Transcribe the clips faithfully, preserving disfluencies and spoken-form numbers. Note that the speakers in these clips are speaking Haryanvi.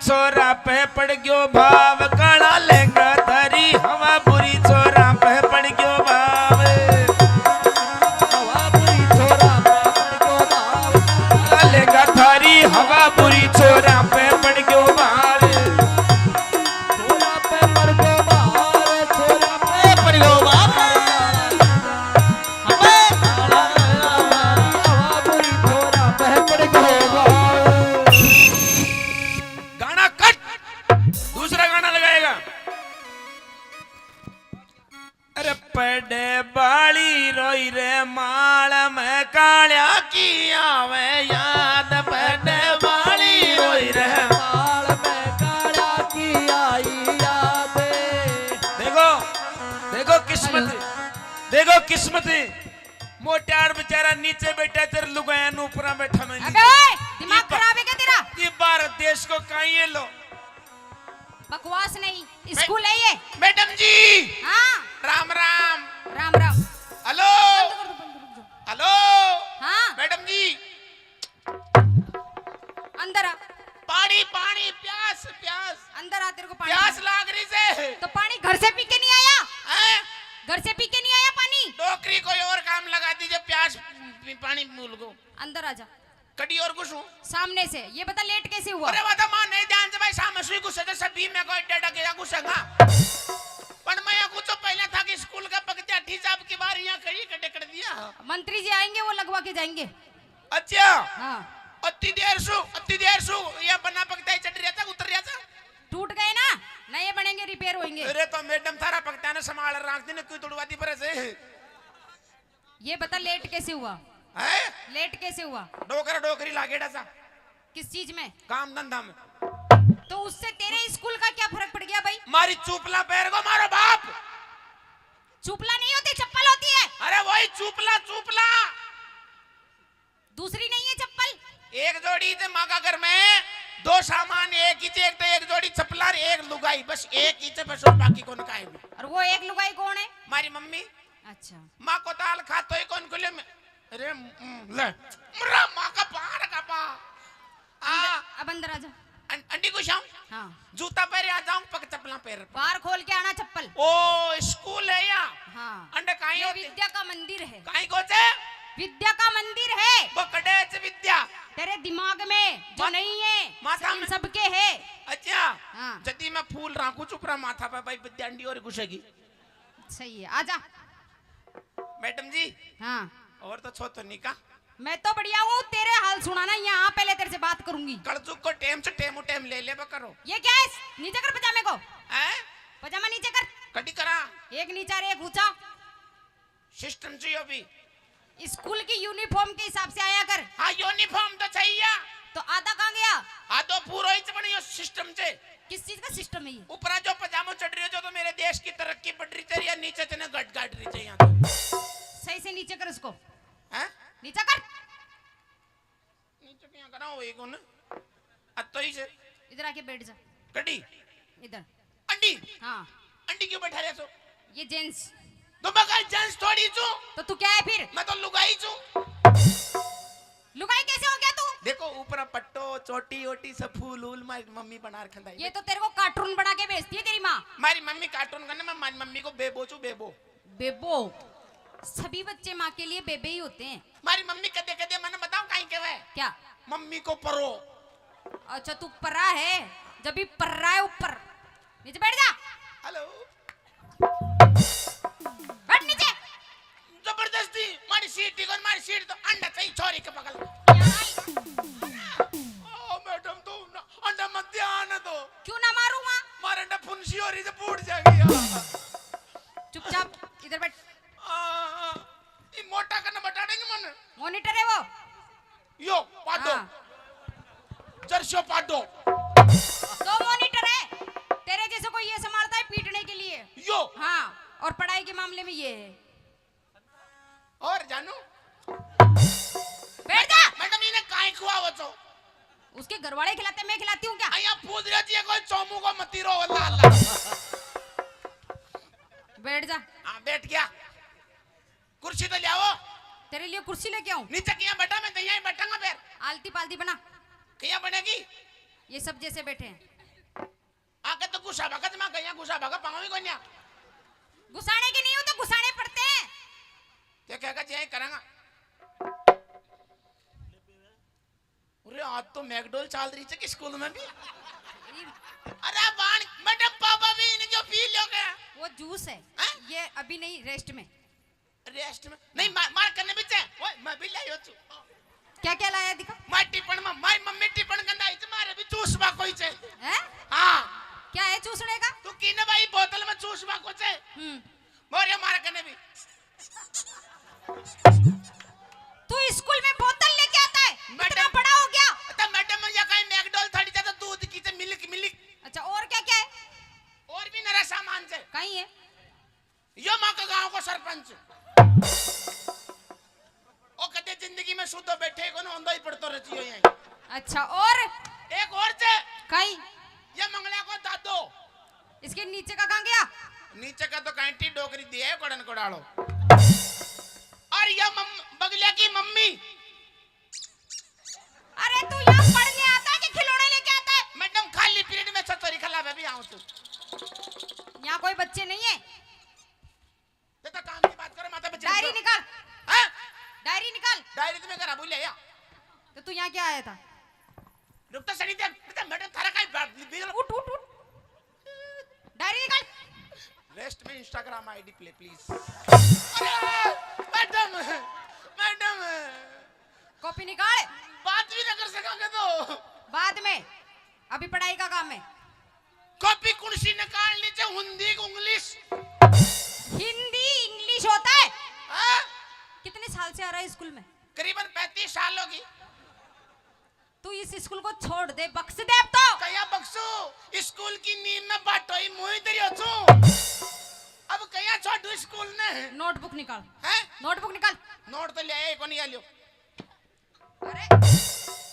छोरा पे पड़ गयो भाव, काला लेंगा थारी हवा बुरी, छोरा पे पड़ गयो भाव। हवा बुरी, छोरा पे पड़ गयो भाव। काला लेंगा थारी हवा बुरी, छोरा पे पड़ गयो भाव। छोरा पे पड़ गयो भाव, छोरा पे पड़ गयो भाव। हवा बुरी, छोरा पे पड़ गयो भाव। गाना कट, दूसरा गाना लगाएगा। अरे पड़े बाली रोई रे माल में कालिया की आवे याद, पड़े बाली रोई रे माल में कालिया की आई याद। देखो, देखो किस्मत, देखो किस्मत। मोटियार बेचारा नीचे बैठा, तेरे लुगाया नु ऊपरा बैठा मैं अबे नीचे। ओए, दिमाग ये बा-, खराब है क्या तेरा? ये भारत देश को कहीं ये लो। बकवास नहीं, मै-, स्कूल है ये। मैडम जी। हाँ। राम राम। राम राम। हेलो। बंद कर दो, बंद, रुक जाओ। हेलो। हाँ। मैडम जी। अंदर आ। पानी, पानी, प्यास, प्यास। अंदर आ, तेरे को पानी प्यास पीना। लाग रही से। तो पानी घर से पी के नहीं आया? हैं? घर से पी के नहीं आया पानी? डोकरी कोई और काम लगा दीजिए, प्यास पी-, पानी भूल गो। अंदर आ जा। कड़ी और घुसूं? सामने से। ये बता, लेट कैसे हुआ? अरे, वो तो माँ नहीं ध्यान से भाई, सामने सुई घुसे तो सभी में कोई डडा गया घुसेगा। पर मैं यहाँ कुछ पहले था कि स्कूल का पगत्या ठीक से, अब की बार यहाँ कड़ी कटे कर दिया। मंत्री जी आएंगे, वो लगवा के जाएंगे। अच्छा। हाँ। अति देर सु, अति देर सु, ये बना पगत्या चढ़ रहा था, उतर रहा था। टूट गए ना, नए बनेंगे, रिपेयर होंगे। अरे तो मैडम थारा पगत्या ने संभाल रख दी ने, क्यों तुड़वा दी पर से? ये बता, लेट कैसे हुआ? हैं? लेट कैसे हुआ? डोकरा डोकरी लागेड़ा सा। किस चीज में? काम धंधा में। तो उससे तेरे स्कूल का क्या फर्क पड़ गया भाई? मारी चूपला पैर को मारो बाप। चूपला नहीं होती, चप्पल होती है। अरे वही चूपला, चूपला। दूसरी नहीं है चप्पल? एक जोड़ी थे माँ का घर में, दो सामान एक ही थे, एक तो एक जोड़ी चप्पल और एक लुगाई, बस एक ही थे, बस और बाकी कौन का है भी। और वो एक लुगाई कौन है? हमारी मम्मी। अच्छा। माँ को दाल खा तो ही कौन खुले में। अरे, हम्म, ले। मुर्रा माँ का पार का पा। आ। अंदर, अब अंदर आ जा। अं-, अंडी को शाम? हाँ। जूता पहरे आ जाऊं, पग चप्पला पहर। बाहर खोल के आना चप्पल। ओ, स्कूल है या? हाँ। अंडे काई ये होते? विद्या का मंदिर है। काई को छे? विद्या का मंदिर है। वो कड़े छे विद्या? तेरे दिमाग में जो मत-, नहीं है, माथा इन में। सबके है। अच्छा। हाँ। जदी मैं फूल रखूं चुपरा माथा पे, भाई विद्या अंडी और घुसेगी। सही है, आजा। मैडम जी। हाँ। और तो छो तो निका। मैं तो बढ़िया हूँ, तेरे हाल सुनाना यहाँ, पहले तेरे से बात करूंगी। कलजुग को टेम से टेमू टेम ले ले करो। ये क्या है? नीचे कर पजामे को। हैं? पजामा नीचे कर। कटी करा? एक नीचा और एक ऊंचा। सिस्टम चाहिए अभी। स्कूल की यूनिफॉर्म के हिसाब से आया कर। हाँ, यूनिफॉर्म तो चाहिए। तो आधा कहाँ गया? आधो पूरा ही बनियो सिस्टम से। किस चीज का सिस्टम है ये? ऊपरा जो पजामो चढ़ रही हो, जो तो मेरे देश की तरक्की बढ़ रही चाहिए, नीचे चने गट गाट रही चाहिए यहाँ तो। सही से नीचे कर उसको। हैं? नीचे कर। नीचे क्या करा हो एक उन? अत्तो ही से। इधर आके बैठ जा। कटी? इधर। अंडी? हाँ। अंडी क्यों बैठा रहे सो? ये जेंट्स। तो मैं कहा जेंट्स थोड़ी चू। तो तू क्या है फिर? मैं तो लुगाई चू। लुगाई कैसे हो गया तू? देखो ऊपर पट्टो, चोटी ओटी सब फूल उल मारी मम्मी बना रखा है। ये तो तेरे को कार्टून बना के भेजती है तेरी माँ। मारी मम्मी कार्टून करने, मैं मारी मम्मी को बेबो चू बेबो। बेबो। सभी बच्चे माँ के लिए बेबे ही होते हैं। मारी मम्मी कदे कदे मने बताऊं काई कहवे? क्या? मम्मी को परो। अच्छा तू परा है, जब भी परा है ऊपर। नीचे बैठ जा। हेलो। बैठ नीचे। जबरदस्ती मारी सीट ठीक और मारी सीट तो अंडा चाहिए छोरी के बगल में। क्या? ओ मैडम तू ना अंडा मत ध्यान दो। क्यों ना मारूं माँ? मारे अंडा फुंसी हो रही तो फूट जाएगी यार। चुपचाप इधर बैठ। आ, ये मोटा करना बता देंगे मन। मॉनिटर है वो। यो, पाडो। हाँ। जर्सियो पाडो। दो मॉनिटर है। तेरे जैसे को ये संभालता है पीटने के लिए। यो। हाँ, और पढ़ाई के मामले में ये है। और जानू? बैठ जा। मैडम, इन्हें काई खुआवो छो? उसके घर वाले खिलाते, मैं खिलाती हूँ क्या? आया पूछ रहा जी, कोई चोमू को मती रो, अल्लाह, अल्लाह। बैठ जा। हाँ, बैठ गया। कुर्सी तो ले आओ। तेरे लिए कुर्सी लेके आऊं? नीचे किया बैठा, मैं तो यहीं बैठांगा फिर। आलती पालती बना। किया बनेगी? ये सब जैसे बैठे हैं। घुसा भागा, दिमाग गया घुसा भागा, पाऊंगी कोई नहीं। घुसाने के नहीं हो तो घुसाने पड़ते हैं। ते कहेगा, जे करांगा। अरे, आज तो मैकडोल चाल रही है कि स्कूल में भी। अरे बाण, मैडम, पापा भी इनके पी लो क्या? वो जूस है। हैं? ये अभी नहीं, रेस्ट में। रेस्ट में? नहीं, मार, मार करने भी चाहे। ओए, मैं भी ले आयो तू। क्या क्या लाया, दिखा। मार टिफिन में, मार मम्मी टिफिन गंदा है, मारे भी चूसवा कोई चाहे। हैं? हाँ। क्या है चूसने का? तू की ना भाई, बोतल में चूसवा को चाहे। हम्म। मोरे मार करने भी। तू स्कूल में बोतल लेके आता है? इतना मैडम, बड़ा हो गया। तो मैडम, ये कहीं मैकडोल थोड़ी ज्यादा दूध की से, मिल्क, मिल्क। अच्छा, और क्या क्या है? और भी नरा सामान से। कहीं है? यो माँ का गांव को सरपंच। ओ कदे जिंदगी में सुधो बैठे को ना, औंधा ही पड़तो रहती हो यहीं। अच्छा, और? एक और से। कहीं? ये मंगला को दादो। इसके नीचे का कहाँ गया? नीचे का तो कांटी डोकरी दिया है, कोड़न कोड़ालो। और ये मम-, बगलिया की मम्मी। अरे, तू यहाँ पढ़ने आता है कि खिलौने लेके आता है? मैडम, खाली पीरियड में छतरी खला भी आऊं तू। यहाँ कोई बच्चे नहीं है। ते तो काम की बात करो, माता बच्चे डायरी निकाल। हैं? डायरी निकाल। डायरी तुम्हें करा बोले या? तो तू यहाँ क्या आया था? रुक तो सही, देख, बेटा, मैडम थारा का ही बात, बिगड़। उठ, उठ, उठ। डायरी निकाल। रेस्ट में Instagram ID play, please। अरे, मैडम, मैडम। कॉपी निकाल। बात भी ना कर सकांगे तो। बाद में, अभी पढ़ाई का काम है। कॉपी कौन सी निकालनी चाहिए, हिंदी की इंग्लिश? हिंदी इंग्लिश होता है? हाँ? कितने साल से आ रहा है स्कूल में? करीबन पैंतीस साल होगी। तू इस स्कूल को छोड़ दे, बख्श दे अब तो। कया बख्शू, स्कूल की नींद में बाटो ही मुंह ही दरियो छू। अब कया छोड़ू स्कूल ने? नोटबुक निकाल। हैं? नोटबुक निकाल। नोट तो ले आए, कौन आ लियो? अरे,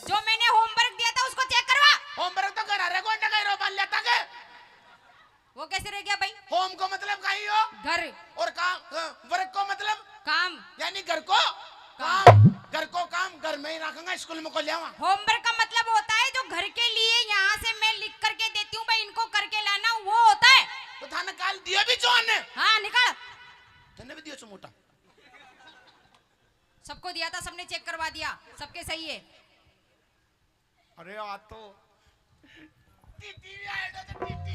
जो मैंने होमवर्क दिया था उसको चेक करवा। होमवर्क तो घर आ रहे, कौन का रो बाल लेता के? वो कैसे रह गया भाई? होम को मतलब कहीं हो? घर। और काम, अ, वर्क को मतलब? काम। यानी घर को काम। काम। घर को काम घर में ही रखूंगा, स्कूल में को ले आवा? होमवर्क का मतलब होता है जो घर के लिए यहाँ से मैं लिख करके देती हूँ भाई, इनको करके लाना, वो होता है। तो थाने काल दियो भी जो ने? हाँ, निकाल। तन्ने भी दियो छो मोटा। सबको दिया था, सबने चेक करवा दिया, सबके सही है। अरे आ तो टीटी भी आए तो टीटी।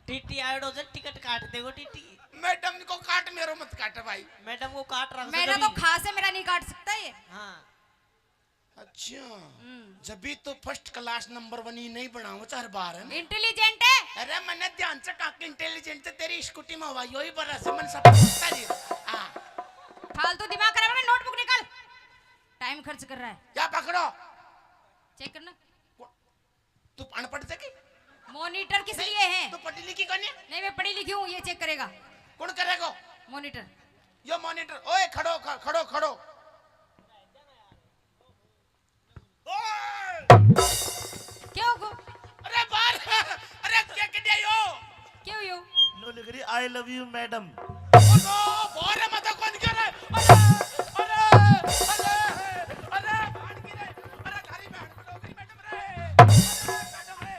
टीटी आयो तो टिकट काट देगो टीटी। मैडम को काट, मेरो मत काट भाई। मैडम को काट रहा मेरा तो खास है, मेरा नहीं काट सकता ये। हाँ। अच्छा। हम्म। जब भी तो फर्स्ट क्लास नंबर वन ही नहीं बनाओ चार बार है ना। इंटेलिजेंट है। अरे मैंने ध्यान से कहा कि इंटेलिजेंट है, तेरी स्कूटी में हवा यो ही बरस है, मन सब पता नहीं। हाँ। फालतू दिमाग खराब है, नोटबुक निकाल। टाइम खर्च कर रहा है। क्या पकड़ो? चेक करना। तू अनपढ़ से की? मॉनिटर किस नहीं, लिए है? तू पढ़ी लिखी कौन है? नहीं, मैं पढ़ी लिखी हूँ, ये चेक करेगा। कौन करेगा? मॉनिटर। यो मॉनिटर, ओए खड़ो, ख-, खड़ो, खड़ो। ओए! क्यों गो? अरे बाहर, अरे क्या कर दिया यो? क्यों यो? नो लिख रही, "I love you, madam।" Oh no, बाहर है, मत कौन क्यों रे? अरे, अरे, अरे, अरे, बाहर की रे, अरे, थारी बहन को डोगरी मैडम रे, अरे, मैडम रे।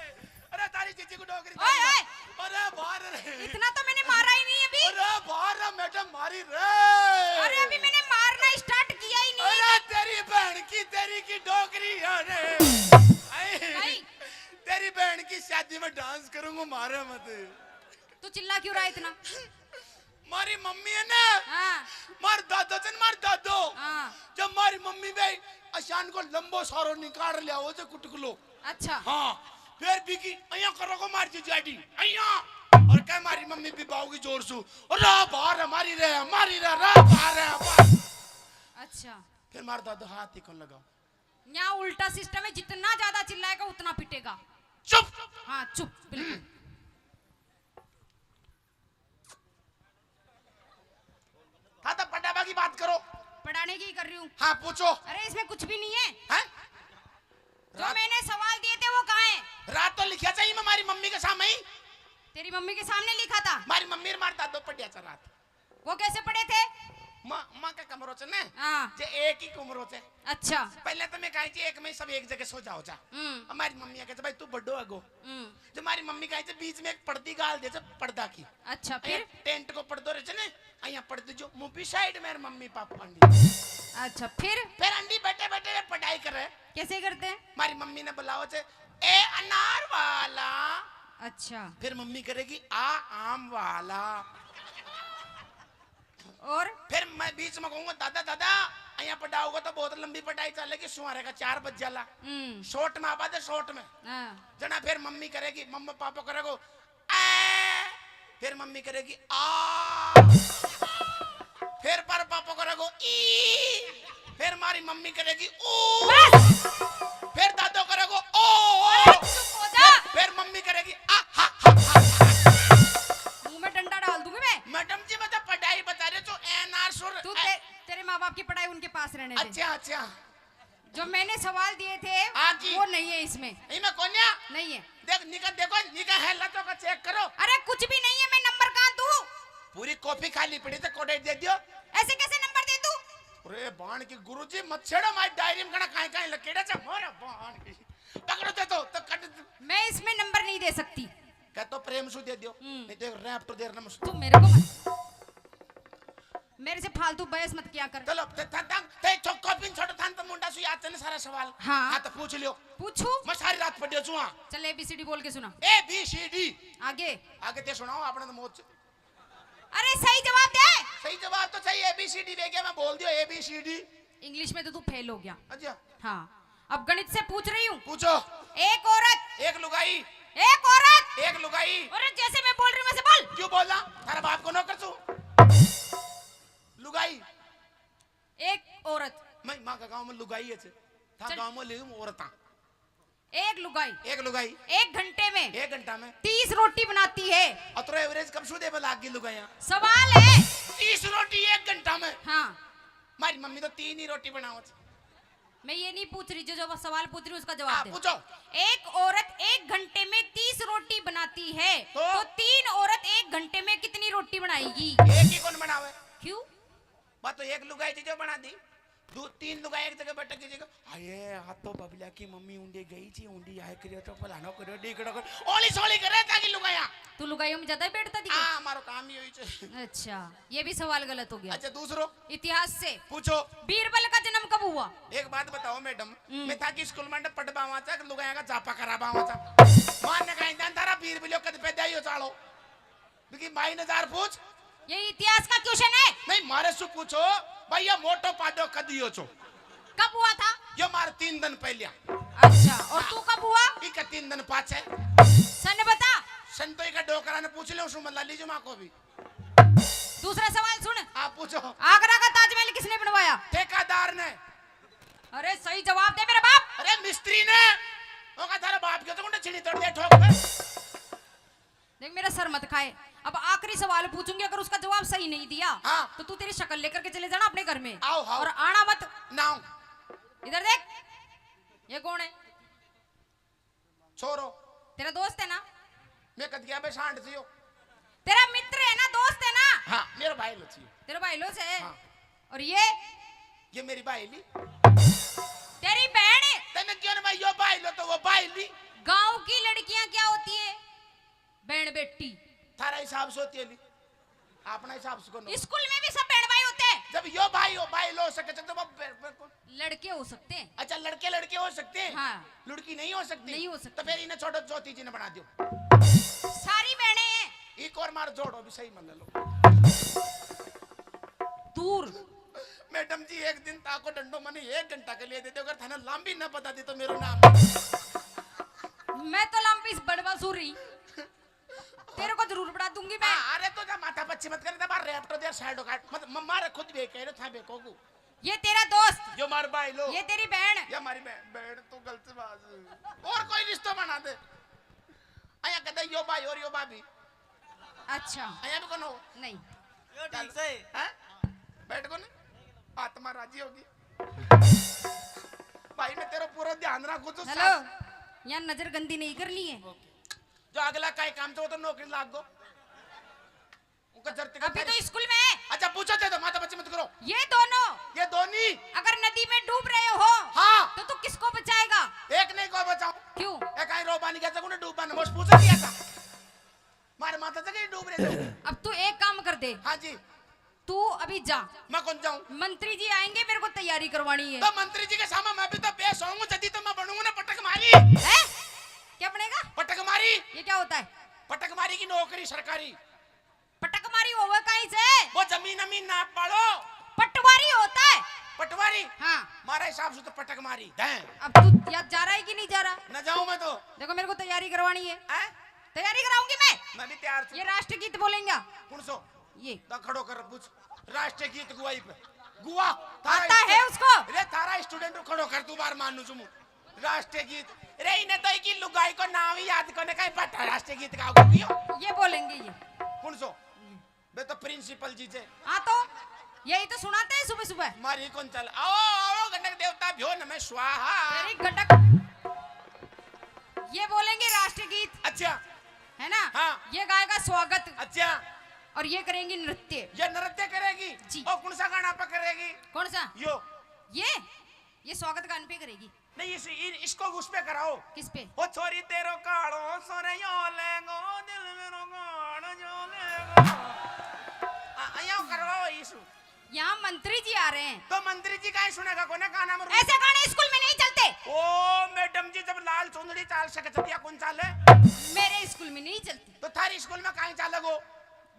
अरे तारी जीजी को डोगरी ओए, तारी ओए। मार। अरे बाहर रे। इतना तो मैंने मारा ही नहीं अभी। अरे बाहर रे मैडम मारी रे। अरे अभी मैंने मारना स्टार्ट किया ही नहीं। अरे तेरी बहन की, तेरी की डोगरी है रे। आई। भाई। तेरी बहन की शादी में डांस करूंगा, मारे मत। तू चिल्ला क्यों रहा है इतना? मारी मम्मी है ना, हाँ। मार दादो चन, मार दादो। हाँ। जब मारी मम्मी भी अशान को लंबो सारो निकाल लिया हो जो कुटकुलो। अच्छा। हाँ। फिर भी की अया करो को मार जी जाडी अया। और कह मारी मम्मी भी बाओगी जोर सु, "अरे बाहर हमारी रे, हमारी रे, रे बाहर है, बाहर।" अच्छा। फिर मार दादो हाथ ही कौन लगाओ। यहाँ उल्टा सिस्टम है, जितना ज्यादा चिल्लाएगा उतना पिटेगा। चुप। हाँ चुप, बिल्कुल। हाँ, तो पढ़ावा की बात करो। पढ़ाने की कर रही हूँ। हाँ, पूछो। अरे, इसमें कुछ भी नहीं है। हैं? जो रात मैंने सवाल दिए थे, वो कहाँ है? रात तो लिखा चाहिए मैं हमारी मम्मी के सामने ही। तेरी मम्मी के सामने लिखा था? हमारी मम्मी और हमारे दादो पढ़िया था रात। वो कैसे पढ़े थे? माँ, माँ के कमरों से ना। हाँ। जे एक ही कमरों से। अच्छा। पहले तो मैं कहा जी, एक में सब एक जगह सो जाओ जा। हम्म। हमारी मम्मी कहते, "भाई, तू बड्डो आगो।" हम्म। जो हमारी मम्मी कहे, बीच में एक पर्दी गाल दे, जो पर्दा की। अच्छा, फिर? टेंट को पर्दो रहे ने, यहाँ पर्दी जो मूवी साइड में मम्मी पापा आंडी। अच्छा, फिर? फिर आंडी बैठे बैठे वे पढ़ाई करे। कैसे करते हैं? हमारी मम्मी ने बुलाओ चे, "ए अनार वाला।" अच्छा। फिर मम्मी करेगी, "आ आम वाला।" और? फिर मैं बीच में कहूंगा, "दादा, दादा, यहाँ पढ़ाओगे तो बहुत लंबी पढ़ाई चलेगी, सुहारे का चार बज जाला।" हम्म। शॉर्ट में आवा दे, शॉर्ट में। हाँ। जना फिर मम्मी करेगी, मम्मा पापा करेगो, "आ।" फिर मम्मी करेगी, "आ।" फिर पर पापा करेगो, "ई।" फिर हमारी मम्मी करेगी, "ओ।" बस। फिर दादो करेगो, "ओ।" अरे चुप हो जा। फिर, फिर मम्मी करेगी, "आ, हा, हा, हा।" मुंह में डंडा डाल दूंगी मैं। मैडम जी, मैं तो पढ़ाई बता रही हूँ, एन आर सुर, तू ए- ते, तेरे माँ बाप की पढ़ाई उनके पास रहने दे। अच्छा, अच्छा। जो मैंने सवाल दिए थे, हाँ जी। वो नहीं है इसमें। इनमें कौन है? नहीं है। देख, निका, देखो, निका है, लतो का चेक करो। अरे, कुछ भी नहीं है, मैं नंबर कहाँ दूँ? पूरी कॉपी खाली पड़ी तो कोडे दे दियो। ऐसे कैसे नंबर दे दूँ? अरे, बाण की गुरुजी, मत छेड़ो, हमारी डायरी में कड़ा काई काई लकेड़ा चा, मोरा बाण की। पकड़ो, दे दो, तो कट। मैं इसमें नंबर नहीं दे सकती। कह तो प्रेम सु दे दियो, हम्म। नहीं तो एक रैप तो देर नमस। तू मेरे को मत। मेरे से फालतू बहस मत किया कर। चलो, ते, ते, ते, ते चो-, कॉपी छोड़ो, थान तो मुंडा सु याद है ना सारा सवाल। हाँ। हाँ, तो पूछ लियो। पूछू? मैं सारी रात पढ़ियो छू, हाँ। चल, एबीसीडी बोल के सुना। एबीसीडी। आगे? आगे ते सुनाओ, आपने तो मौत। अरे, सही जवाब दे। सही जवाब तो सही, एबीसीडी दे गया, मैं बोल दियो एबीसीडी। इंग्लिश में तो तू फेल हो गया। अच्छा। हाँ, अब गणित से पूछ रही हूँ। पूछो। एक औरत। एक लुगाई। एक औरत। एक लुगाई। अरे, जैसे मैं बोल रही हूँ वैसे बोल। क्यों बोलना? थारा बाप को नौकर छू। लुगाई। एक औरत। मैं माँ का गांव में लुगाई है छे। था चल। गांव में ले औरतां। एक लुगाई। एक लुगाई। एक घंटे में एक घंटा में। तीस रोटी बनाती है। अतरो एवरेज कब सु देवे लाग गई लुगाइयां? सवाल है। तीस रोटी एक घंटा में? हाँ। हमारी मम्मी तो तीन ही रोटी बनावत। मैं ये नहीं पूछ रही, जो, जो सवाल पूछ रही हूँ, उसका जवाब हाँ, दे। पूछो। एक औरत एक घंटे में तीस रोटी बनाती है, तो? तो तीन औरत एक घंटे में कितनी रोटी बनाएगी? एक ही कौन बनावे? क्यों? बात तो एक लुगाई जी जो बना दी, दो तीन लुगाई एक जगह बैठ के जगह, "हाय, आ तो बबलिया की मम्मी उंडे गई थी, उंडी आए करियो तो फलानो करियो, डीकड़ो करियो, ओली सोली करे ताकि लुगाया।" तू लुगाइयों में ज्यादा ही बैठता दिखे? हाँ, हमारो काम ही होई छे। अच्छा, ये भी सवाल गलत हो गया। अच्छा, दूसरो। इतिहास से। पूछो। बीरबल का जन्म कब हुआ? एक बात बताओ मैडम, हम्म। मैं था कि स्कूल में पढ़वावा था, लुगाया का जापा करावावा था। मार ने कहीं जान थारा बीरबलियो कद पैदा ही हो चालो। देखी, माई ने जार पूछ। ये इतिहास का क्वेश्चन है। नहीं, मारे सु पूछो, भाई, ये मोटो पाडो कद यो छो? कब हुआ था? ये मार तीन दिन पहले। अच्छा, और तू कब हुआ? इके तीन दिन पाछे। सन बता। सन तो इके डोकरा ने पूछ ले, उसमें ला लीजिए माँ को भी। दूसरा सवाल सुन। आप पूछो। आगरा का ताजमहल किसने बनवाया? ठेकेदार ने। अरे, सही जवाब दे मेरे बाप। अरे, मिस्त्री ने। ओका थारे बाप के तो कुंडे छिड़ी तोड़ दे ठोक के। देख, मेरा सर मत खाए। अब आखिरी सवाल पूछूंगी, अगर उसका जवाब सही नहीं दिया, हाँ। तो तू तेरी शक्ल लेकर के चले जाना अपने घर में। आओ, आओ। और आना मत। ना आऊं। इधर देख, ये कौन है? छोरो। तेरा दोस्त है ना? मैं कद गया बे सांड जियो। तेरा मित्र है ना, दोस्त है ना? हाँ, मेरा भाई लो जियो। तेरा भाई लो से? हाँ। और ये? ये मेरी भाईली। तेरी बहन है? तने क्यों ना भाई, यो भाई लो तो वो भाईली। गांव की लड़कियां क्या होती है? बहन बेटी। थारा हिसाब से होती है ली। अपना हिसाब से कौन हो? स्कूल में भी सब बहन भाई होते हैं। जब यो भाई हो, भाई लो सके तो वो बे-, बे-, कौन? लड़के हो सकते हैं। अच्छा, लड़के लड़के हो सकते हैं? हाँ। लड़की नहीं हो सकती? नहीं हो सकती। तो फिर इन्हें छोड़ो, ज्योति जी ने बना दो। सारी बहनें हैं। एक और मार जोड़ो भी सही मन लो। दूर। मैडम जी, एक दिन ताको डंडो मने एक घंटा के लिए दे दो, अगर थाने लांबी ना बता दी तो मेरा नाम। मैं तो लांबी बड़वा सूरी। तेरे को जरूर बढ़ा दूंगी मैं। हाँ, अरे तो जा माथा पच्ची मत कर, बार रैप्टो दे साइड काट। मत म-, मारे खुद भी कह रहे था बेको को। ये तेरा दोस्त। यो मार भाई लो। ये तेरी बहन। ये हमारी बहन, बहन तो गलत बात है। और कोई रिश्ता बना दे। आया कदे यो भाई और यो भाभी। अच्छा। आया भी कौन हो? नहीं। यो ठीक से। हैं? बैठ को नहीं? आत्मा राजी होगी। भाई मैं तेरा पूरा ध्यान रखूं तो हेलो, सास- यहाँ नजर गंदी नहीं करनी है। जो अगला काई काम तो, वो तो नौकरी लाग गो। उनका जरूरत अभी तो स्कूल में है। अच्छा पूछो दे दो, माता बच्ची मत करो। ये दोनों ये दोनी अगर नदी में डूब रहे हो, हाँ। तो तू किसको बचाएगा? एक नहीं को बचाऊं। क्यों? एक आई रो पानी कैसे को डूब नमोश पूछ लिया था। मारे माता जगह डूब रहे थे। अब तू एक काम कर दे। हाँ जी। तू अभी जा। मैं कौन जाऊं? मंत्री जी आएंगे, मेरे को तैयारी करवानी है। तो मंत्री जी के सामने मैं भी तो पेश होऊंगा, जदी तो मैं बनूंगा ना पटक मारी। हैं? क्या बनेगा? पटक मारी। ये क्या होता है? पटक मारी की नौकरी सरकारी। पटक मारी होवे कहीं से? वो जमीन अमीन नाप पालो। पटवारी होता है। पटवारी? हाँ। मारा हिसाब से तो पटक मारी। हैं। अब तू या जा रहा है कि नहीं जा रहा? न जाऊं मैं तो। देखो, मेरे को तैयारी करवानी है। हैं? तैयारी कराऊंगी मैं। मैं भी तैयार हूँ। ये राष्ट्रगीत बोलेंगे। कौन सो? ये। दा खड़ो कर पूछ। राष्ट्रीय गीत गुआई पे। गुआ। थारा आता है स्टू-, उसको? अरे, थारा स्टूडेंट खड़ो कर, तू बार मानू चुमू। राष्ट्रीय गीत। अरे, इन्हें तो एक ही लुगाई को नाम ही याद कोने का, पता राष्ट्रीय गीत गाओगे क्यों? ये बोलेंगे ये। कौन सो? बे तो प्रिंसिपल जी थे। हाँ तो, यही तो सुनाते हैं सुबह सुबह। मारी कौन चल, आओ, आओ, गंडक देवता भ्यो नमः स्वाहा। तेरी गंडक। ये बोलेंगे राष्ट्रीय गीत। अच्छा। है ना? हाँ। ये गाएगा स्वागत। अच्छा। और ये करेंगी नृत्य। ये नृत्य करेगी? जी। और कौन सा गाना पे करेगी? कौन सा? यो। ये? ये स्वागत गान पे करेगी। नहीं, इस, इ-, इसको उस पे कराओ। किस पे? ओ छोरी तेरो कालो सोरे यो लेगो, दिल मेरो गान जो लेगो। आ, आ, यो करवाओ इसू। यहाँ मंत्री जी आ रहे हैं। तो मंत्री जी का ही सुनेगा कोने गाना में? ऐसे गाने स्कूल में नहीं चलते। ओ मैडम जी, जब लाल चुंदड़ी चाल सके छतिया कौन चाले? मेरे स्कूल में नहीं चलती। तो थारी स्कूल में काई चालेगो?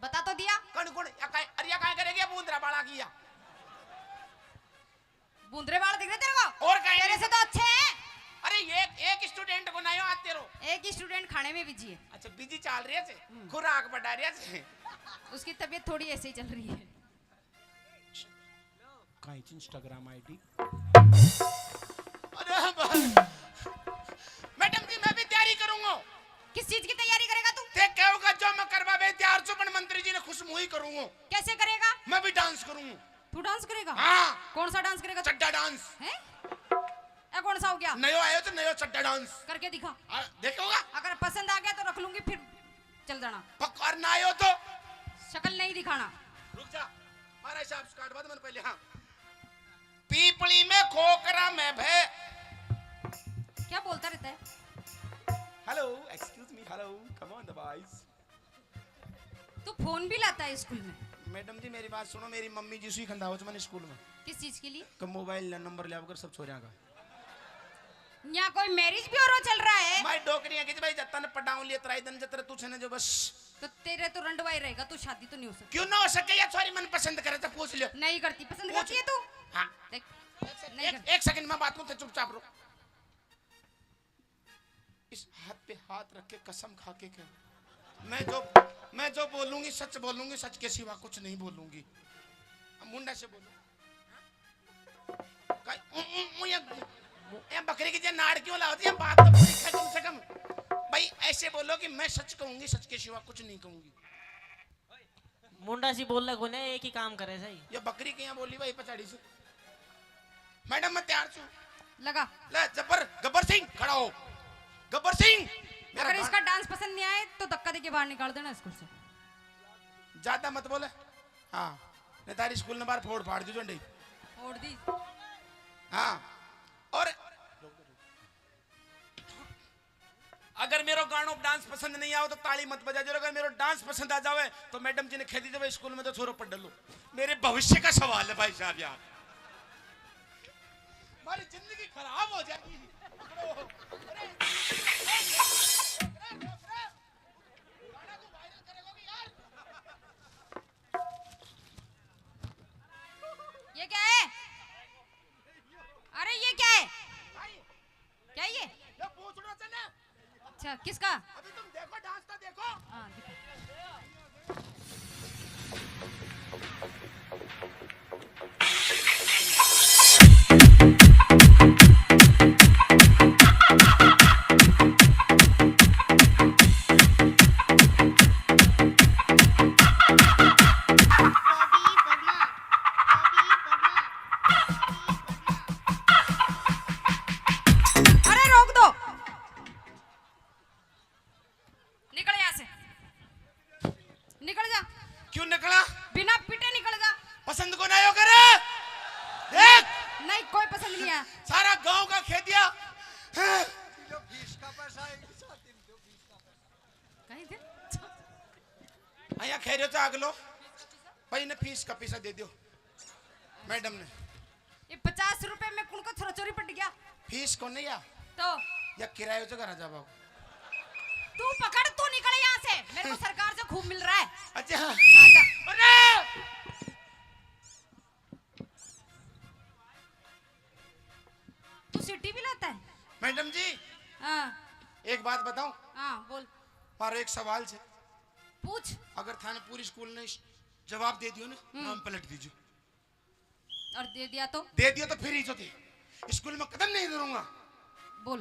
बता तो दिया। कौन कौन? या काई, अरे या काई करेगी? या बूंदरा बाला की या? बूंदरे बाल दिख रहे तेरे को? और काई तेरे नहीं। से तो अच्छे हैं। अरे एक, एक स्टूडेंट को नयो आते रो। एक ही स्टूडेंट खाने में बिजी है। अच्छा, बिजी चाल रही है से? हम्म। खुराक बढ़ा रही है से? उसकी तबीयत थोड़ी ऐसे ही चल रही है। काई Instagram आईडी। अरे भाई। मैडम जी, मैं भी तैयारी करूंगा। किस चीज की तैयारी करेगा तू? ते कहोगा जो मैं करवा बे तैयार छू, पण मंत्री जी ने खुश मुंह ही करूंगा। कैसे करेगा? मैं भी डांस करूंगा। तू डांस करेगा? हाँ। कौन सा डांस करेगा तू? चड्डा डांस। हैं? ए कौन सा हो गया? नयो आयो तो नयो चड्डा डांस। करके दिखा। हाँ, देखोगा? अगर पसंद आ गया तो रख लूंगी, फिर चल जाना। पकड़ना आयो तो? शक्ल नहीं दिखाना। रुक जा, मारा हिसाब से काट बाद मैंने पहले, हाँ। पीपली में खोकरा में भे। क्या बोलता रहता है? Hello, excuse me, hello, come on the boys। तू फोन भी लाता है स्कूल में? मैडम जी, मेरी बात सुनो, मेरी मम्मी जी सुई खंदा हो मैंने स्कूल में। किस चीज के लिए? कि मोबाइल नंबर लिया कर सब छोरियां का। यहाँ कोई मैरिज ब्यूरो चल रहा है? मैं डोकरियां की भाई जत्ता ने पटाऊं लिए तराई दिन जत्र तू छने जो बस। तो तेरे तो रंडवा ही रहेगा, तू शादी तो नहीं हो सकती। क्यों ना हो सके? या छोरी मन पसंद करे तो पूछ लियो। नहीं करती, पसंद पूछ। करती है तू? हाँ। देख, नहीं एक, करती। एक सेकंड में बात को चुपचाप रो। इस हाथ पे हाथ रख के कसम खा के कह, मैं जो, मैं जो बोलूंगी सच बोलूंगी, सच के सिवा कुछ नहीं बोलूंगी। अब मुंडा से बोलो। काई, उ, उ, उ, ये, ये बकरी की जे नाड़ क्यों लाओ? ये बात तो पूरी कर कम से कम। भाई ऐसे बोलो कि मैं सच कहूंगी, सच के सिवा कुछ नहीं कहूंगी। मुंडा सी बोल ले कोने, एक ही काम करे सही। ये बकरी के यहाँ बोली भाई पचाड़ी से। मैडम मैं तैयार छू। लगा। ले जब्बर, गब्बर सिंह खड़ा हो। गब्बर सिंह, मेरा अगर गा- इसका डांस पसंद नहीं आए तो धक्का देके बाहर निकाल देना स्कूल से। ज्यादा मत बोले। हाँ, नहीं तारी स्कूल ने बाहर फोड़ फाड़ दी झंडी। फोड़ दी। हाँ, और अगर मेरो गाणो डांस पसंद नहीं आओ तो ताली मत बजा जो, अगर मेरो डांस पसंद आ जावे तो मैडम जी ने कह दीजिए, "भाई, स्कूल में तो छोरो पढ़ लो।" मेरे भविष्य का सवाल है भाई साहब यार, हमारी जिंदगी खराब हो जाएगी। पकड़ो। अरे, गाना को वायरल करेगा कि यार? ये क्या है? अरे, ये क्या है? भाई, क्या ये? ये पूछना चले। अच्छा, किसका? अभी तुम देखो, डांस तो देखो। हाँ, देखो। अरे, रोक दो। निकल यहाँ से, निकल जा। क्यों निकला? बिना पिटे निकल जा। पसंद को ना आयो करे। देख। नहीं, कोई पसंद नहीं आया। सारा गांव का खेदिया। तीन सौ बीस का पैसा है, तीन सौ बीस का। या खैरियत है, अगलो भाई ने फीस का पैसा दे दियो मैडम ने। ये पचास रुपए में कुण को छोरा चोरी पट गया? फीस को नहीं या? तो? या किराए से घर आ जावा। तू पकड़, तू निकल यहाँ से, मेरे को सरकार से खूब मिल रहा है। अच्छा। आजा। अरे! तू सीटी भी लाता है? मैडम जी, हाँ। एक बात बताऊं? हाँ, बोल। मारो एक सवाल है। पूछ। अगर थाने पूरी स्कूल ने जवाब दे दियो ना, हम्म। नाम पलट दीजिए। और दे दिया तो? दे दियो तो फिर ही जो थे, स्कूल में कदम नहीं धरूंगा। बोल।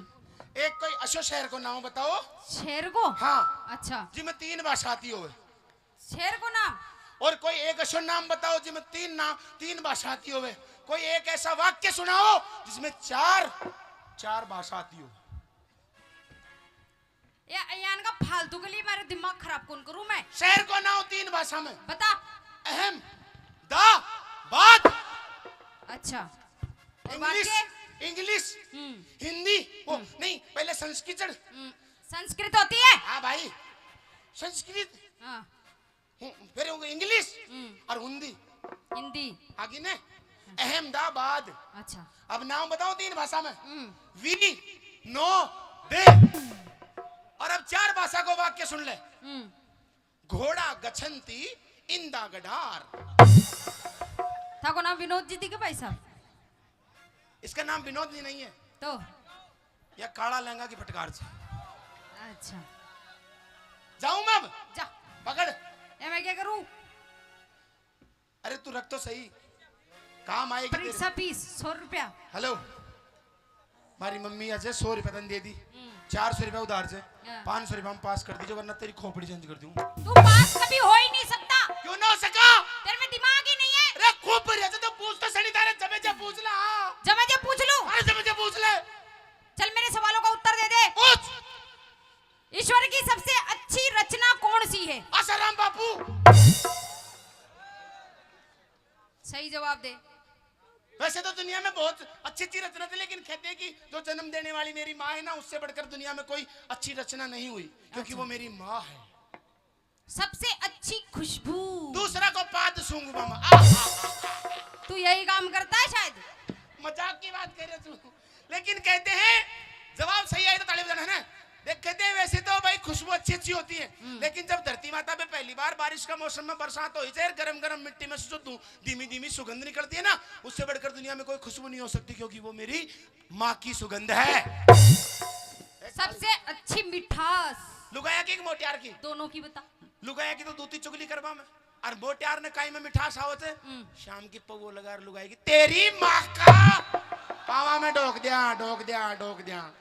एक कोई असो शहर को नाम बताओ। शहर को? हाँ। अच्छा। जिसमें तीन भाषा आती हो। शहर को नाम? और कोई एक असो नाम बताओ जिसमें तीन ना, तीन भाषा आती होवे। कोई एक ऐसा वाक्य सुनाओ जिसमें चार, चार भाषा आती हो। या, यान का फालतू के लिए मेरा दिमाग खराब कौन करूं मैं? शहर को नाम तीन भाषा में। बता। अहम, दा, बाद। अच्छा। और इंग्लिश, वाक्य? इंग्लिश, हम्म। हिंदी, वो हम्म। नहीं, पहले संस्कृत। हम्म, संस्कृत होती है? हाँ भाई, संस्कृत। हाँ। हूँ, फिर होंगे इंग्लिश हम्म। और हिंदी। हिंदी। आगे ने अहमदाबाद। अच्छा। अब नाम बताओ तीन भाषा में। हम्म। वी, नो, दे। और अब चार भाषा को वाक्य सुन ले। हम्म। घोड़ा गछंती इंदा गडार। थाको नाम विनोद जी थी के भाई साहब? इसका नाम विनोद जी नहीं है। तो? या काला लहंगा की फटकार से। अच्छा। जाऊं मैं अब? जा। पकड़। ए, मैं क्या करूं? अरे तू रख तो सही, काम आएगी तेरे। परीक्षा फीस सौ रुपया। हेलो, हमारी मम्मी आज सौ रुपया तन दे दी, हम्म। चार सौ रुपया उधार से, हाँ। पाँच सौ रुपया में पास कर दीजिए, वरना तेरी खोपड़ी चेंज कर दूं। तू पास कभी हो ही नहीं सकता। क्यों ना हो सका? तेरे में दिमाग ही नहीं है। अरे खोपड़ी है तो पूछ तो सही, तारे जमे जे पूछ ला। जमे जे पूछ लूं? अरे जमे जे पूछ ले। चल, मेरे सवालों का उत्तर दे दे। पूछ। ईश्वर की सबसे अच्छी रचना कौन सी है? आसाराम बापू। सही जवाब दे। वैसे तो दुनिया में बहुत अच्छी अच्छी रचना थी, लेकिन कहते हैं कि जो जन्म देने वाली मेरी माँ है ना, उससे बढ़कर दुनिया में कोई अच्छी रचना नहीं हुई, क्योंकि अच्छा। वो मेरी माँ है। सबसे अच्छी खुशबू। दूसरा को पाद सूंघ मामा। आह, आह, आह, आह। तू यही काम करता है शायद। मजाक की बात कर रहे तू, लेकिन कहते हैं जवाब सही आए तो ताली बजाना है ना। देख, कहते हैं वैसे तो भाई खुशबू अच्छी अच्छी होती है, हम्म। लेकिन जब धरती माता पे पहली बार बारिश का मौसम में बरसात होई जाए, गरम गरम मिट्टी में से जो धू-, धीमी धीमी सुगंध निकलती है ना, उससे बढ़कर दुनिया में कोई खुशबू नहीं हो सकती, क्योंकि वो मेरी माँ की सुगंध है। सबसे अच्छी मिठास। लुगाया की कि मोटियार की? दोनों की बता। लुगाया की तो दूती चुगली करवा में, और मोटियार ने काई में मिठास आवत है। हम्म। शाम की पौवो लगा और लुगाई की, तेरी माँ का पावा में ढोक दिया, ढोक दिया, ढोक दिया।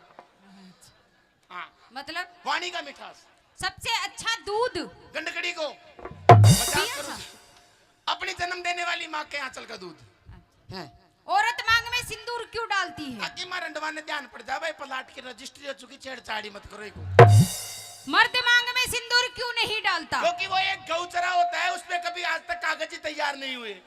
हाँ। मतलब? वाणी का मिठास। सबसे अच्छा दूध। गंडकड़ी को। मजाक पिया करूँ। था। अपनी जन्म देने वाली माँ के आंचल का दूध। अच्छा। हैं। औरत मांग में सिंदूर क्यों डालती है? ताकि मां रंडवा ने ध्यान पड़ जावे, प्लाट की रजिस्ट्री हो चुकी, छेड़छाड़ी मत करो इको। मर्द मांग में सिंदूर क्यों नहीं डालता? क्योंकि वो एक गौचरा होता है, उस पे कभी आज तक कागज ही तैयार नहीं हुए।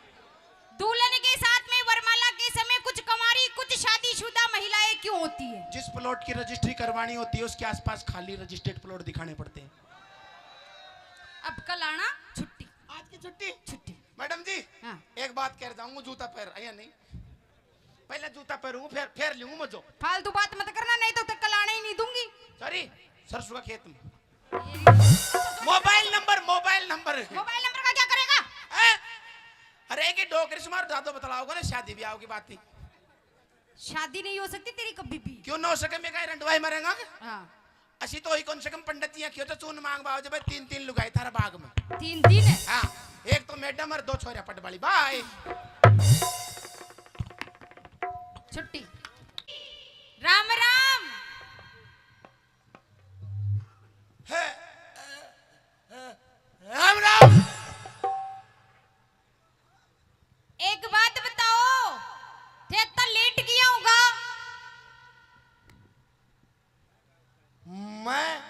दुल्हन के साथ में वरमाला के समय कुछ कुंवारी, कुछ शादीशुदा महिलाएं क्यों होती है? जिस प्लॉट की रजिस्ट्री करवानी होती है, उसके आसपास खाली रजिस्टर्ड प्लॉट दिखाने पड़ते हैं। अब कल आना, छुट्टी। आज की छुट्टी? छुट्टी। मैडम जी, हाँ। एक बात कह जाऊंगा, जूता पैर, या नहीं? पहले जूता पहनूंगा, फिर, फिर लूंगा मजो। फालतू बात मत करना, नहीं तो तेरे कल आने ही नहीं दूंगी। सॉरी, सरसों का खेत में। Mobile number, mobile number. Mobile number का क्या करेगा? हैं? अरे, एक ही डोकरी से मार दादो बतलाओगे ना, शादी ब्याह की बात ही। शादी नहीं हो सकती तेरी कभी भी। क्यों ना हो सके, मैं कहीं रंडवाई मरेंगा? हाँ। असी तो ही कम से कम पंडित जी क्यों तो चून मांग बाव जब तीन तीन लुगाई थारा बाग में। तीन तीन है? हाँ, एक तो मैडम और दो छोरा पट वाली। बाय। छुट्टी। राम राम। है, राम राम। एक बात बताओ, थे तो लेट गया होगा। मैं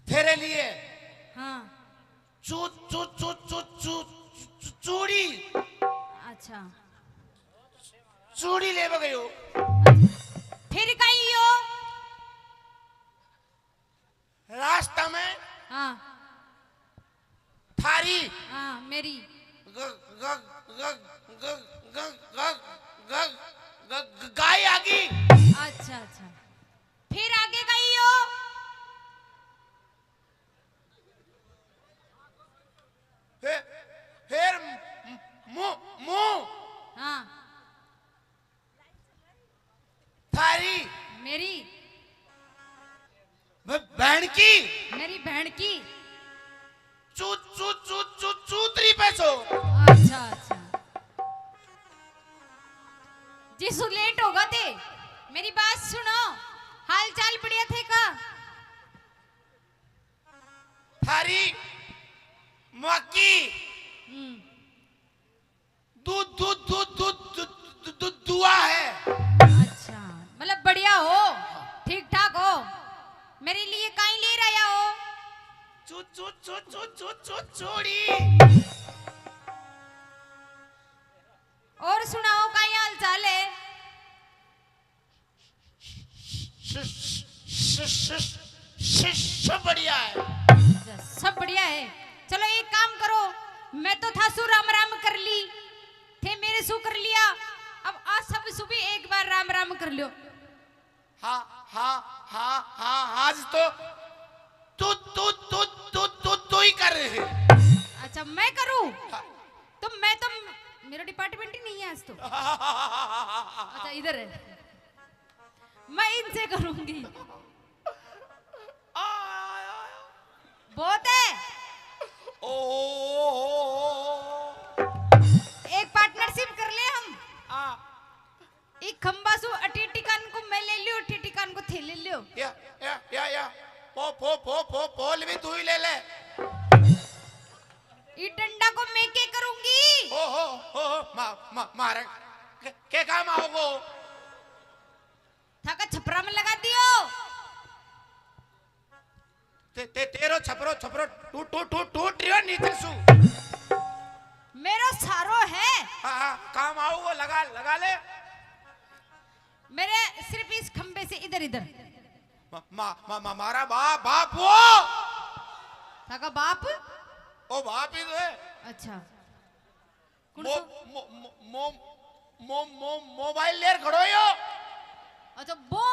तेरे लिए हाँ। चू, चू, चू, चू, चू, चू, चूड़ी। अच्छा। चूड़ी लेवे गयो। फिर कहीं हो? रास्ता में हाँ। मेरी। ग, ग, ग, ग, ग, ग, ग, ग, ग, गाय आ गई। अच्छा, अच्छा। फिर आगे गई हो। फिर, फिर मु, मु, हाँ। थारी मेरी। ब-, बहन की मेरी बहन की। चू, चू, चू, चू, चूतरी पे सो। अच्छा, अच्छा। जिसु लेट होगा थे, मेरी बात सुनो। हाल चाल बढ़िया थे का? थारी माँ की हम्म। दू, दू, दू, दू, दू, दू, दू, दुआ है। अच्छा, मतलब बढ़िया हो, ठीक ठाक हो, मेरे लिए काई ले रहा हो? चू, चू, चू, चू, चू, चू, चूड़ी। और सुनाओ, काई हाल चाल है? श, श, श, श, श, सब बढ़िया है। अच्छा, सब बढ़िया है। चलो एक काम करो, मैं तो थासु राम राम कर ली, थे मेरे सु कर लिया, अब आ सब सु भी एक बार राम राम कर लो। हाँ, हाँ, हाँ, हाँ, आज तो तू, तू, तू, तू, तू, तू ही कर रहे। अच्छा, मैं करूं? हाँ। तो मैं तो, मेरा डिपार्टमेंट ही नहीं है आज तो। अच्छा, इधर है, मैं इनसे करूंगी। आ, आ, आ, आ। बहुत है। ओ, ओ, ओ, ओ, ओ। एक पार्टनरशिप कर ले हम। आ, एक खंबा सु अटी टिकान को मैं ले लियो, अटी टिकान को थे ले लियो। या, या, या, या। पो, पो, पो, पो, पोल भी तू ही ले ले। ई डंडा को मैं के करूंगी? ओ हो, हो, हो, मा, मा, मारे। के, के काम आओगो? थाका छपरा में लगा दियो। ते, ते, तेरो छपरो, छपरो टूट, टूट, टूट, टूट रियो नीचे सु। मेरो सारो है। हाँ, हाँ, काम आओगो, लगा, लगा ले। मेरे सिर्फ इस खंबे से इधर इधर। मा, मा, मा, मा, मारा बाप, बाप वो। थाका बाप? ओ बाप ही तो है। अच्छा। कौन मो, सा? मो, मो, मो, मो, मो, मोबाइल लेर खड़ो यो। अच्छा, वो।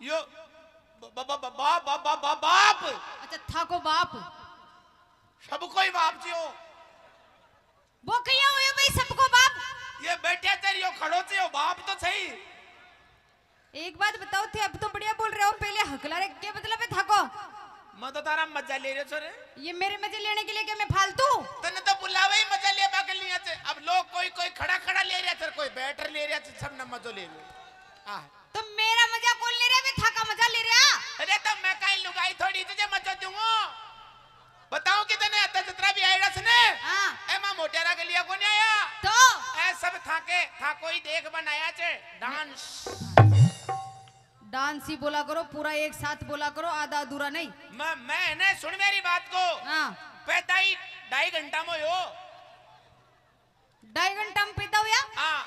यो ब, ब, ब, ब, बाप, बाप, बाप, बाप, बाप। अच्छा, थाको बाप। सबको ही बाप जी हो। वो कहिया हुयो भाई सबको बाप? ये बैठे तेरी यो खड़ो थे, यो बाप तो सही। एक बात बताओ थे, अब तो बढ़िया बोल रहे हो, पहले हकला रे, क्या मतलब है थाको? मैं तो तारा मजा ले रहे छो रे। ये मेरे मजे लेने के लिए क्या मैं फालतू? तने तो बुलावे ही मजा ले बागलियां से। अब लोग कोई, कोई खड़ा खड़ा ले रहा था, कोई बैठ ले रहा था, सब न मजो ले रहे। हाँ। तो मेरा मजा कौन ले रहा है? मैं थाका मजा ले रहा। अरे तो मैं काई लुगाई थोड़ी तुझे मजो दूंगा। बताओ कि तने अत्ता जतरा भी आया सने? हाँ। ए मां मोटेरा के लिए कौन आया? तो? ए सब थाके, थाको ही देख बनाया छे। डांस। डांस ही बोला करो, पूरा एक साथ बोला करो, आधा अधूरा नहीं। मैं, मैं ने सुन मेरी बात को। हाँ। पैदा ही ढाई घंटा में हो। ढाई घंटा में पैदा हुआ? हाँ।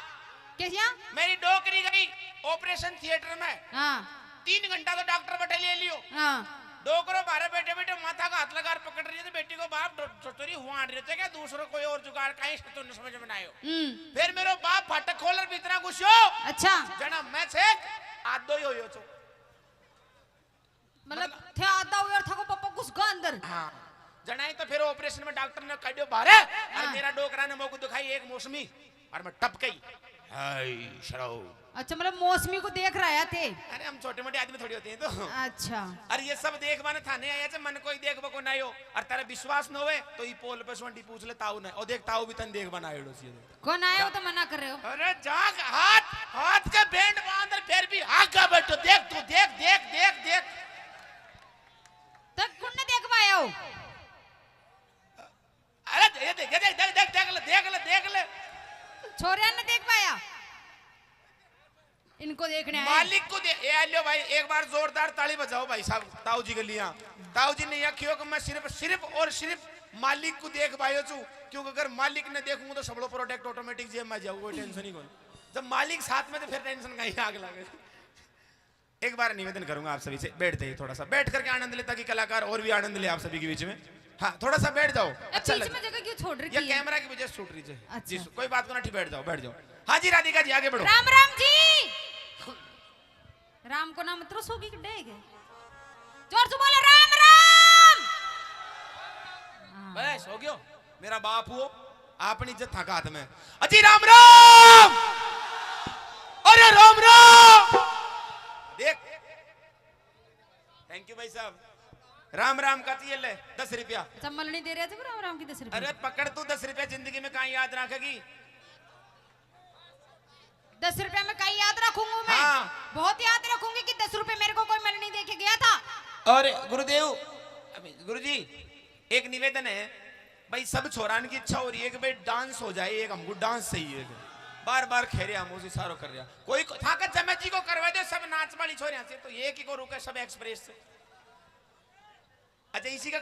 कैसिया? मेरी डोकरी गई ऑपरेशन थिएटर में। हाँ। तीन घंटा तो डॉक्टर बैठे ले लियो। हाँ। डोकरो बारे बैठे बैठे माथा का हाथ लगा पकड़ रही है, तो बेटी को बाप डो-, छोरी हुआ रहे थे क्या, दूसरो कोई और जुगाड़ कहीं से तो समझ में ना आयो। हम्म। फिर मेरो बाप फाटक खोल भीतरा घुसियो। अच्छा। जना मैं छेक आदो ही होयो छो। मतलब थे आधा हुआ और थाको पापा घुस गया अंदर। हाँ। जना ही तो फिर ऑपरेशन में डॉक्टर ने काढ़ियो बाहर। और हाँ। मेरा डोकरा ने मोकू दिखाई एक मौसमी और मैं टप गई। हाय शराब। अच्छा, मतलब मौसमी को देख रहा है थे। अरे हम छोटे मोटे आदमी थोड़ी होते हैं तो। अच्छा। अरे ये सब देखबाने थाने आया थे, मन कोई देखबा को ना आयो। और तेरा विश्वास न होवे तो ई पोल पे सोंडी पूछ ले ताऊ ने। और देख ताऊ भी तन देखबाने आयोड़ो सी। कौन आया हो तो मना कर रहे हो? अरे जाग हाथ, हाथ के बैंड बांध फिर भी आगे बैठो। देख तू, देख, देख, देख, देख। तो कौन ने देख पाया हो? अरे ये देख, ये देख, देख, देख, देख ले, देख ले, देख ले। छोरिया ने देख पाया? इनको देखने आए। मालिक को दे, ए, आ लो भाई, एक बार जोरदार ताली बजाओ भाई साहब, ताऊ जी के लिए। ताऊ जी ने यह कियो कि मैं सिर्फ, सिर्फ और सिर्फ मालिक को देख पायो छू, क्योंकि अगर मालिक ने देखूंगा तो सबलो प्रोडक्ट ऑटोमेटिक जेब में जाऊंगा, कोई टेंशन ही कोई। जब मालिक साथ में तो फिर टेंशन का ही आग लगे। एक बार निवेदन करूंगा आप सभी से, बैठ जाइए थोड़ा सा, बैठ करके आनंद ले, ताकि कलाकार और भी आनंद ले आप सभी के बीच में। हाँ, थोड़ा सा बैठ जाओ। अच्छा लग। जगह क्यों छोड़ रही है? कैमरा की वजह से छूट रही है। अच्छा। जी, कोई बात को ना, बैठ जाओ, बैठ जाओ। हाँ जी राधिका जी, आगे बढ़ो। राम राम जी। राम को नाम मत रसोगी डेग। जोर से बोलो, राम राम। बस हो गयो। मेरा बाप हो, आपनी इज्जत थाका हाथ में। अजी राम राम। अरे राम राम। देख, थैंक यू भाई साहब। राम राम का चाहिए ले दस रुपया। अच्छा, मलनी दे रहे थे राम राम की दस रुपया। अरे पकड़ तू, दस रुपया जिंदगी में कहाँ याद रखेगी? दस रुपया में कहीं याद रखूंगा मैं। हाँ। बहुत याद रखूंगी कि दस रुपये मेरे को कोई मलनी दे के गया था। और गुरुदेव, गुरु जी, एक निवेदन है भाई, सब छोरान की इच्छा हो रही है कि भाई डांस हो जाए, एक हमको डांस चाहिए। बार बार खेरे हम उसे सारो कर रहा। कोई ताकत जमे जी को करवा दे, सब नाच वाली छोरियां से तो एक ही को रुके, सब एक्सप्रेस से। अच्छा, इसी का